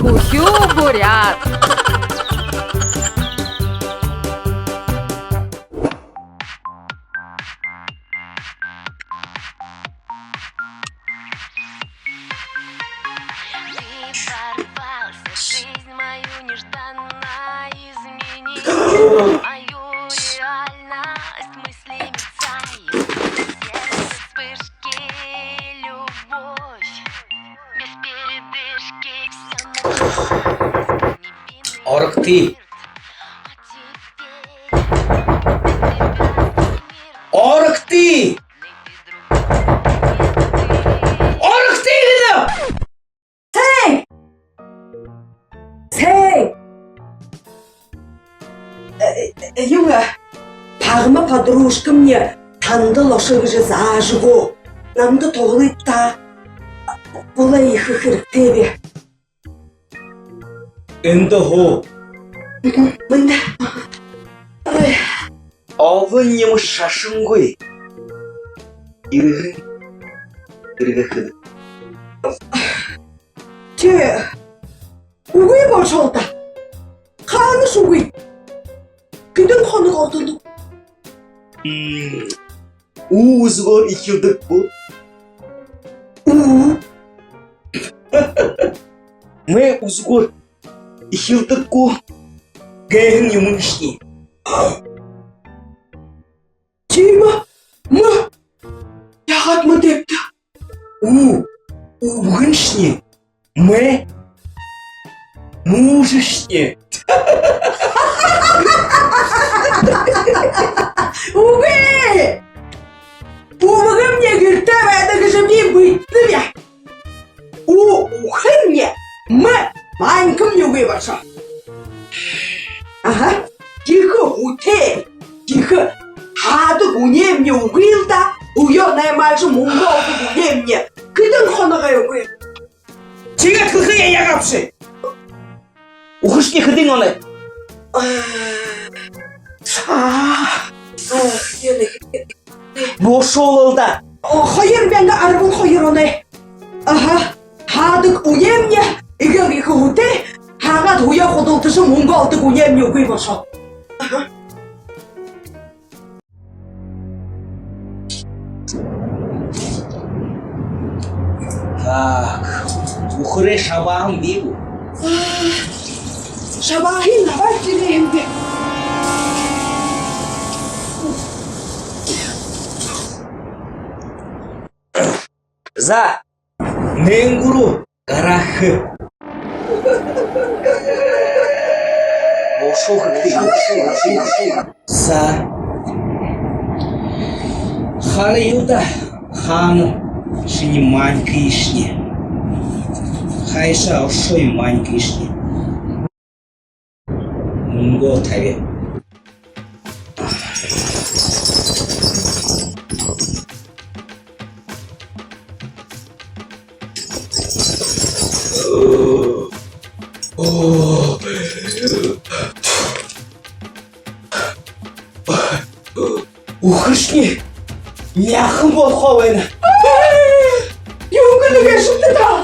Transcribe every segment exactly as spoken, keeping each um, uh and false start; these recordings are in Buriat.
Үхибүү буряад. Орогты. Орогты. Орогты гэдэг. Сэй! Сэй! Э, э, юун, э, Пагма подружкамни танда л ошо гэжэ заажа үгөө. Намда туһалыт даа. Булай ехэ хэрэгтэйб. Эндэ һуу. Мэндэ. Ой. Олон юумэ шашангүй. Эргэн. Эргэн. Тэ үгы болошоо даа. Хаанашье үгы. Хэдэн хоног ордоно. М, Ү үзэгөөр эхилдэг гү? Ү. М үзэгөөр эхилдэг гү гэһэн юумэншни. Тиимэ. М. Яагаад мэдэбта? Ү. Үбгэншни. М. Мүжэшни. Үгы! Үбгэмни гэртээ байдаг гэжэ би мэдэнэб. Ү үхэмни. М манькамни үгы болошоо. Аха. Ехэ һүтэй, ехэ һаадаг үнеэмни үгы л даа. Һүеэ наймаажа, мүнгэ олодог үнеэмни хэдэн хоногой үгы. Тиигээд хэлэхэеэ яагаабши? Үхэшни хэдэн оной? Аа. Аа, юу нэ. Бушуулал даа. О, хоёр мянга арбан хоёр оной. Аха. Һаадаг үнеэмни, эгээл ехэ һүтэй, һаагаад һүеэ худалдажа, мүнгэ олодог үнеэмни үгы болошоо. Аха. Так, үхэрэй шабааһан бии гү? Шабааһыень абаад ерээ юм бэ. За, нэнгэрүү гараа хэ. Бушуу хэрэгтэй. За. Харая даа, хаана шинии манькыншни. Хайшаа ошоо юм манькыншни. Мүнгөө табяа. Үхэшни мяхан болохоо байна. Юун гэдэг гээшэбта даа?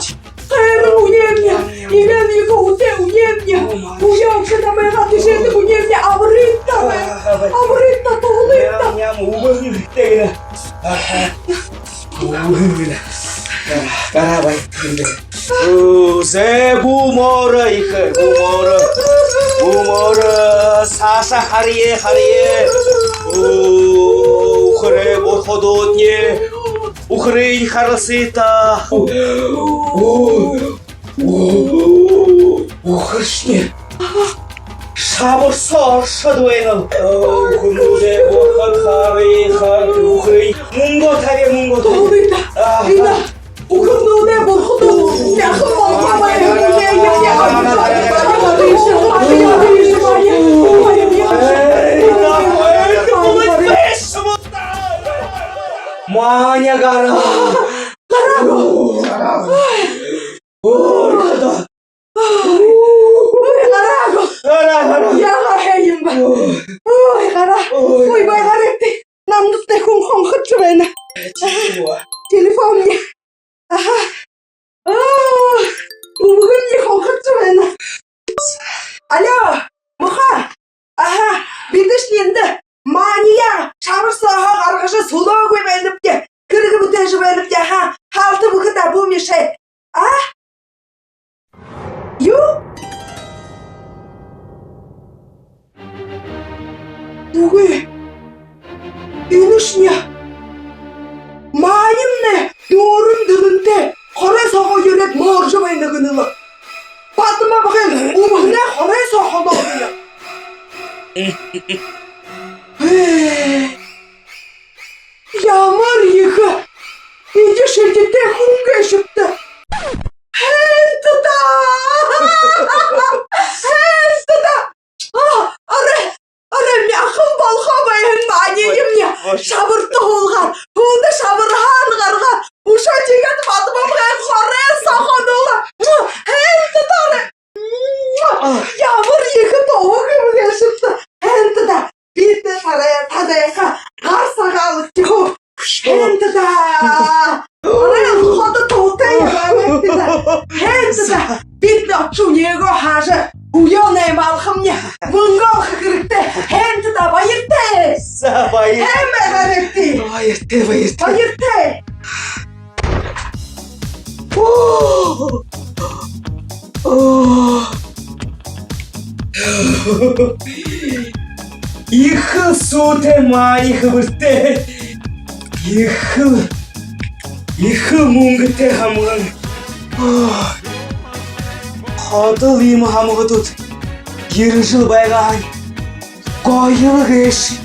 Хайран үнеэмни, иимэ ехэ һүтэй үнеэмни. Һүеэ ошоод, намайгаа тэшээдэг үнеэмни, абарыт даа. Абарыт даа, туһалыт даа. Ням, ням, үбгэн хэрэгтэй гэнэ. Аха. Үбгэн гэнэ. Гараа, гараа байтар юм бэ. Оо, зэ, бү мороо, ехэ, бү мороо. Бү мороо, саашаа харая, харая. Оо, үхэрэй бурхадуудни. Үхэрыень харалсыта. Үхэшни шабарсаа оршоод байна. Үхэрнүүдэй бурхад, харая, харая. Үхэрыень мүнгөө табяа, мүнгөө табяа. Туһалыта. Аха. Энэ үхэрнүүдэй бурхадууд мяхан болохоо байна. Маани гараа. Гараа. Ой, хада. Ой, гараа. Гараа, гараа. Яагаа һэм бэ? Ой, гараа. Ой, байгаарайгты. Намда тээ хүн хонходожо байна. Телефонни. Аха. Оо, үбгэмни хонходожо байна. Үгы. Энэшни маанинь нүүрэн дэлэнтэй хорёо соогоо ерээд моржо байна гэнэ лэ. Бадма абгайн үбһэнэй хорёо соо холоогоо. Ээ, ямар ехэ эди шэдитэй хүн гээшэбта. Һайн даа. Һайн даа. А, арай, арай мяхан болохо байһан маани юумэниинь шабарта һуулгаад, хүндэ шабарһаа гаргаад, үшөө тиигээд Бадма абгайн хорёо соо холоогоо. Һайн даа. Ямар ехэ тоогоо гээшэбта. Һайн даа. Бидэ тарай, тарайха гар сагаалжа үгэхэ. Һайн даа. Арай ходо туутай ябаа һэн даа. Һайн даа. Бидэ ошожо, үнеэгээ хаажа, үеэ наймаалхамни, мүнгэ олохо хэрэгтэй. Һайн даа, баяртай. За, баяр. Һайн байгаарайгты. Баяртай, баяртай. Баяртай. Оо! Оо! Ехэл суутай маани хэбэртэй. Ехэл, ехэл мүнгэтэй һамган. Оо! Ходол иимэ һамгадууд ерэжэл байгаа һаань, гоёл гээшэ.